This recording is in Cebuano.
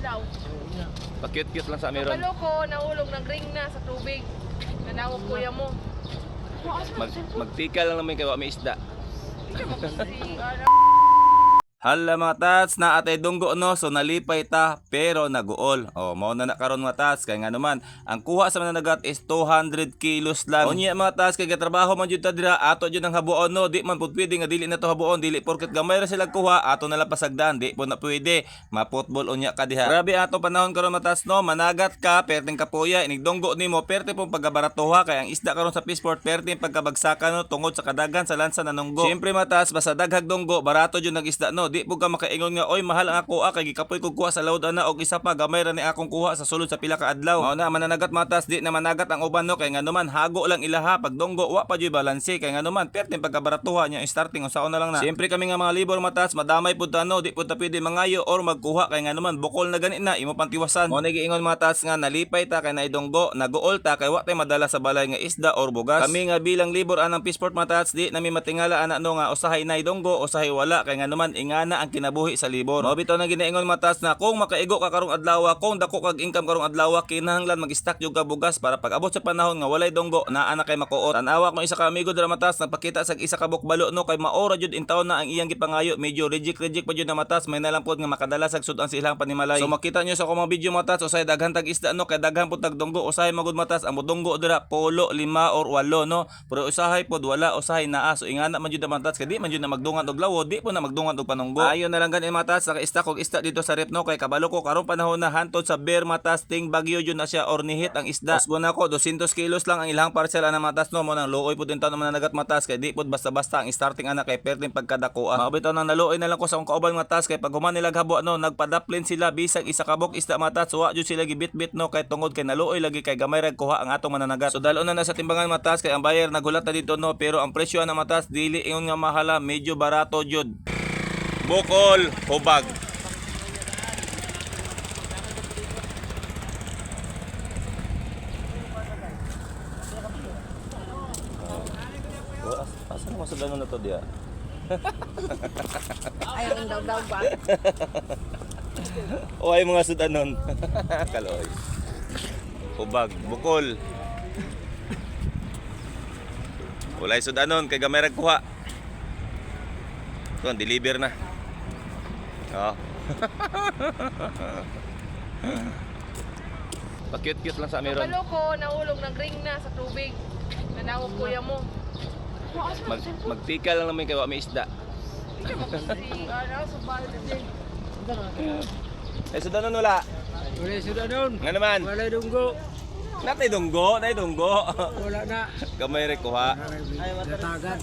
daw. Pa-cute-cute lang sa meron. Kabalo ko, nahulog ng ring na sa tubig. Nanawag kuya mo. Magtika lang naman kay wa may isda. Hindi mo kasi, ano. Hala mga tats, na atay dunggo no, so nalipay ta pero naguol. O mao na na karon mga tats, kay nga naman ang kuha sa mananagat is 200 kilos lang. Unya mga tats, kay gatrabaho man jud ta dira, ato jud ang habuon no, di man pud pwede nga dili na to habuon, dili porket gamay ra sila kuha, ato na lang pasagdan, di po na pwede. Ma-football unya ka diha. Grabe ato panahon karon mga tats no, managat ka, perteng kapuya, inigdunggo nimo, perte pong pagkabaratoha kay ang isda karon sa fishport perte pagkabagsakan no tungod sa kadagan sa lansa nanunggo. Siyempre matas, basta daghag dunggo, barato jud nag isda no. Di pud ka makaingon nga oy mahal ang ako ah, kay gikapoy kog kuha sa lawd ana og isa pa gamay ra ni akong kuha sa sulod sa pila ka adlaw. Mao na mananagat matas, di na managat ang uban no kay nganuman hago lang ilaha pag dunggo wa pa jud balanse kay nganuman perte pagkabaratoha niya starting unsaon na lang na. Siyempre kami nga mga libor matas, madamay pud ta no, di pud ta pwede mangayo or magkuha kay nganuman bukol na gani na imo pantiwasan. Mao na giingon mga tats nga nalipay ta kay naidunggo, naguol ta kay wa tay madala sa balay nga isda or bugas. Kami nga bilang libor anang fishport mga tats, di nami matingala ana no nga usahay naidunggo, usahay wala kay nganuman ingana ang kinabuhi sa libor. Mao bitaw na ginaingon mga tats na kung makaigo ka karong adlaw, kung dako kag income karong adlaw, kinahanglan mag-stock jud ka bugas para pag abot sa panahon nga walay dunggo naa na kay makuot. Tan-awa kung isa ka amigo dira matas nagpakita sa isa ka bukbalo no kay maora jud intawon na ang iyang gipangayo, medyo reject reject pa jud na matas, may nalang pod nga makadala sa sud-an sa ilang panimalay. So makita nyo sa akong mga video matas, usay daghan tag isda no kay daghan pud tag dunggo, usahay magud matas ang modunggo dira polo, lima or walo no, pero usahay pod wala, usahay naa. So ingana man jud na matas kay di man jud na magdungan og lawo, di po na magdungan og panunggo. Ayon na lang gani matas, naka-stock og isda dito sa rep no kay kabalo ko karong panahon na hantod sa bear matas ting bagyo jud na siya or nihit ang isda. Usbon ako 200 kilos lang ang ilang parcel ana matas no, mo nang luoy pud intaw naman nanagat matas kay di pud basta-basta ang starting ana kay perting pagkadakoa. Mao bitaw nang naluoy na lang ko sa akong kauban matas kay pag human nila habo no, nagpadaplin sila bisag isa ka buok isda matas, wa jud sila gibitbit no kay tungod kay naluoy lagi kay gamay ra kuha ang atong mananagat. So dalo na na sa timbangan matas kay ang buyer nagulat na dito no, pero ang presyo ana matas dili ingon nga mahala, medyo barato jud. Bukol, hubag. Asa naman sa na to diya? Ay, ang daw daw ba? O ay mga sudanon. Kaloy. Hubag, bukol. Walay sudanon kay gamay ra kuha. Ito, deliver na. Oh. Pa-cute-cute lang sa meron. Kabalo ko, nahulog ng ring na sa tubig. Nanawag kuya mo. Magtika lang naman kay wa may isda. Hindi mo kasi, ano, sa balde. Eh sudanon wala. Wala sudah nun. Nga naman. Wala dunggo. Natay dunggo, nay dunggo. Wala na. Gamay ra kuha. Datagan.